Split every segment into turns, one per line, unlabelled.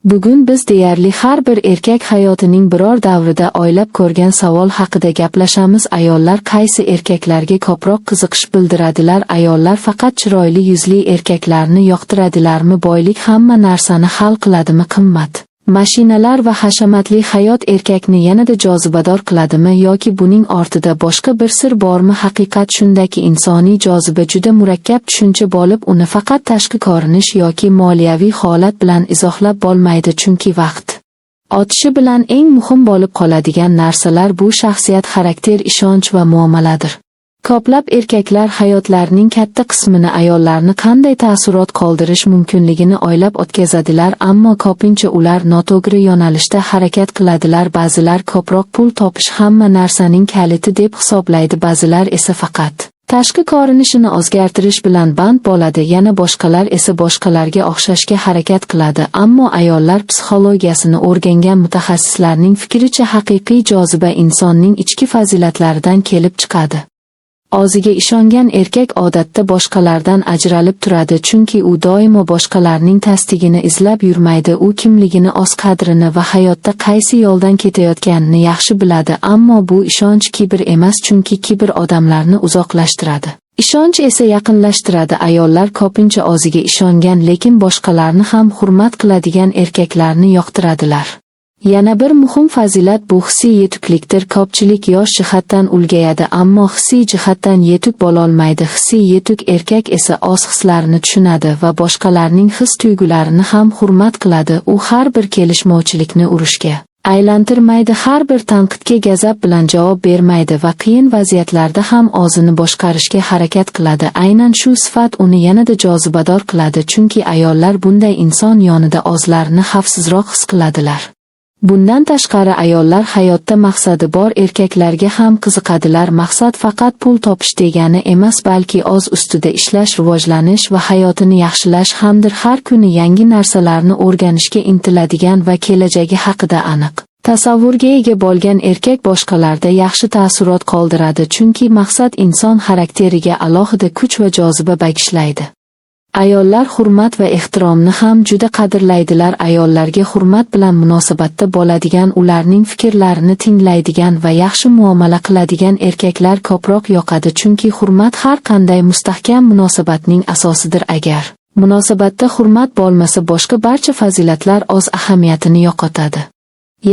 Bugun biz deyarli har bir erkak hayotining biror davrida o'ylab ko'rgan savol haqida gaplashamiz: ayollar qaysi erkaklarga ko'proq qiziqish bildiradilar? Ayollar faqat chiroyli yuzli erkaklarni yoqtiradilarmi? Boylik hamma narsani hal qiladimi? Qimmat mashinalar va hashamatli hayot erkakni yanada jozibador qiladimi yoki buning ortida boshqa bir sir bormi? Haqiqat shundaki, insoniy joziba juda murakkab tushuncha bo'lib, uni faqat tashqi ko'rinish yoki moliyaviy holat bilan izohlab bo'lmaydi, chunki vaqt o'tishi bilan eng muhim bo'lib qoladigan narsalar bu shaxsiyat, xarakter, ishonch va muomaladir. Ko'plab erkaklar hayotlarining katta qismini ayollarni qanday taassurot qoldirish mumkinligini o'ylab o'tkazadilar, ammo ko'pincha ular noto'g'ri yo'nalishda harakat qiladilar. Ba'zilar ko'proq pul topish hamma narsaning kaliti deb hisoblaydi, ba'zilar esa faqat tashqi ko'rinishini o'zgartirish bilan band bo'ladi, yana boshqalar esa boshqalarga o'xshashga harakat qiladi. Ammo ayollar psixologiyasini o'rgangan mutaxassislarning fikricha, haqiqiy joziba insonning ichki fazilatlaridan kelib chiqadi. O'ziga ishongan erkak odatda boshqalardan ajralib turadi, chunki u doimo boshqalarning tasdig'ini izlab yurmaydi. U kimligini, o'z qadrini va hayotda qaysi yo'ldan ketayotganini yaxshi biladi. Ammo bu ishonch kibr emas, chunki kibr odamlarni uzoqlashtiradi. Ishonch esa yaqinlashtiradi. Ayollar ko'pincha o'ziga ishongan, lekin boshqalarni ham hurmat qiladigan erkaklarni yoqtiradilar. Yana bir muhim fazilat bu hissiy yetuklikdir. Ko'pchilik yosh jihatdan ulg'ayadi, ammo hissiy jihatdan yetuk bo'lolmaydi. Hissiy yetuk erkak esa o'z hislarini tushunadi va boshqalarning his tuyg'ularini ham hurmat qiladi. U har bir kelishmovchilikni urushga aylantirmaydi, har bir tanqidga g'azab bilan javob bermaydi va qiyin vaziyatlarda ham o'zini boshqarishga harakat qiladi. Aynan shu sifat uni yanada jozibador qiladi, chunki ayollar bunday inson yonida o'zlarini xavfsizroq his qiladilar. Bundan tashqari, ayollar hayotda maqsadi bor erkaklarga ham qiziqadilar. Maqsad faqat pul topish degani emas, balki o'z ustida ishlash, rivojlanish va hayotini yaxshilash hamdir. Har kuni yangi narsalarni o'rganishga intiladigan va kelajagi haqida aniq tasavvurga ega bo'lgan erkak boshqalarda yaxshi taassurot qoldiradi, chunki maqsad inson xarakteriga alohida kuch va joziba bag'ishlaydi. Ayollar hurmat va ehtiromni ham juda qadrlaydilar. Ayollarga hurmat bilan munosabatda bo'ladigan, ularning fikrlarini tinglaydigan va yaxshi muomala qiladigan erkaklar ko'proq yoqadi, chunki hurmat har qanday mustahkam munosabatning asosidir. Agar munosabatda hurmat bo'lmasa, boshqa barcha fazilatlar o'z ahamiyatini yo'qotadi.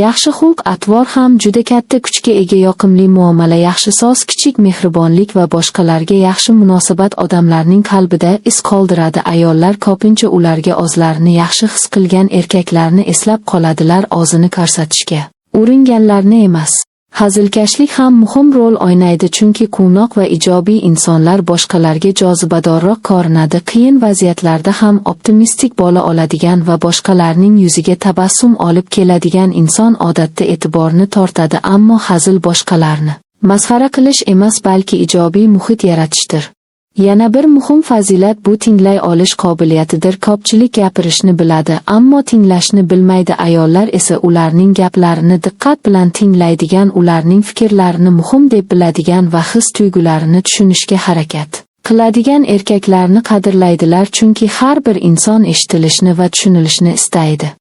Yaxshi xulq-atvor ham juda katta kuchga ega. Yoqimli muomala, yaxshi so'z, kichik mehribonlik va boshqalarga yaxshi munosabat odamlarning qalbida iz qoldiradi. Ayollar ko'pincha ularga o'zlarini yaxshi his qilgan erkaklarni eslab qoladilar, o'zini ko'rsatishga uringanlarni emas. Hazilkashlik ham muhim rol o'ynaydi, chunki quvnoq va ijobiy insonlar boshqalarga jozibadorroq ko'rinadi. Qiyin vaziyatlarda ham optimistik bo'la oladigan va boshqalarning yuziga tabassum olib keladigan inson odatda e'tiborni tortadi. Ammo hazil boshqalarni masxara qilish emas, balki ijobiy muhit yaratishdir. Yana bir muhim fazilat bu tinglay olish qobiliyatidir. Ko'pchilik gapirishni biladi, ammo tinglashni bilmaydi. Ayollar esa ularning gaplarini diqqat bilan tinglaydigan, ularning fikrlarini muhim deb biladigan va his tuyg'ularini tushunishga harakat qiladigan erkaklarni qadrlaydilar, chunki har bir inson eshitilishni va tushunilishni istaydi.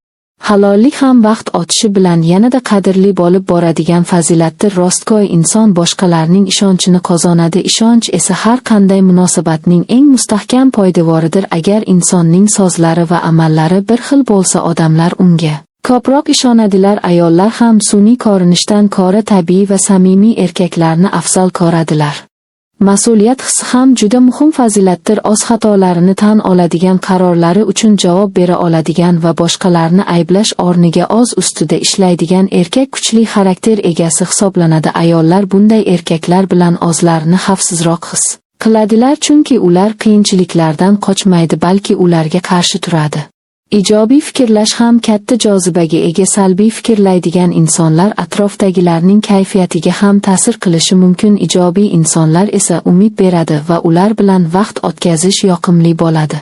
Halollik ham vaqt o'tishi bilan yanada qadrli bo'lib boradigan fazilatdir. Rostgo'y inson boshqalarning ishonchini qozonadi, ishonch esa har qanday munosabatning eng mustahkam poydevoridir. Agar insonning so'zlari va amallari bir xil bo'lsa, odamlar unga ko'proq ishonadilar. Ayollar ham sun'iy ko'rinishdan ko'ra tabiiy va samimiy erkaklarni afzal ko'radilar. Mas'uliyat hissi ham juda muhim fazilatdir. O'z xatolarini tan oladigan, qarorlari uchun javob bera oladigan va boshqalarni ayblash o'rniga o'z ustida ishlaydigan erkak kuchli xarakter egasi hisoblanadi. Ayollar bunday erkaklar bilan o'zlarini xavfsizroq his qiladilar, chunki ular qiyinchiliklardan qochmaydi, balki ularga qarshi turadi. Ijobiy fikrlash ham katta jozibaga ega. Salbiy fikrlaydigan insonlar atrofdagilarning kayfiyatiga ham ta'sir qilishi mumkin. Ijobiy insonlar esa umid beradi va ular bilan vaqt o'tkazish yoqimli bo'ladi.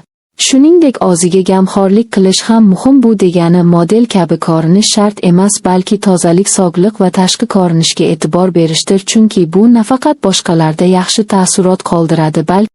Shuningdek, o'ziga g'amxo'rlik qilish ham muhim. Bu degani model kabi ko'rinish shart emas, balki tozalik, sog'liq va tashqi ko'rinishga e'tibor berishdir, chunki bu nafaqat boshqalarda yaxshi taassurot qoldiradi, balki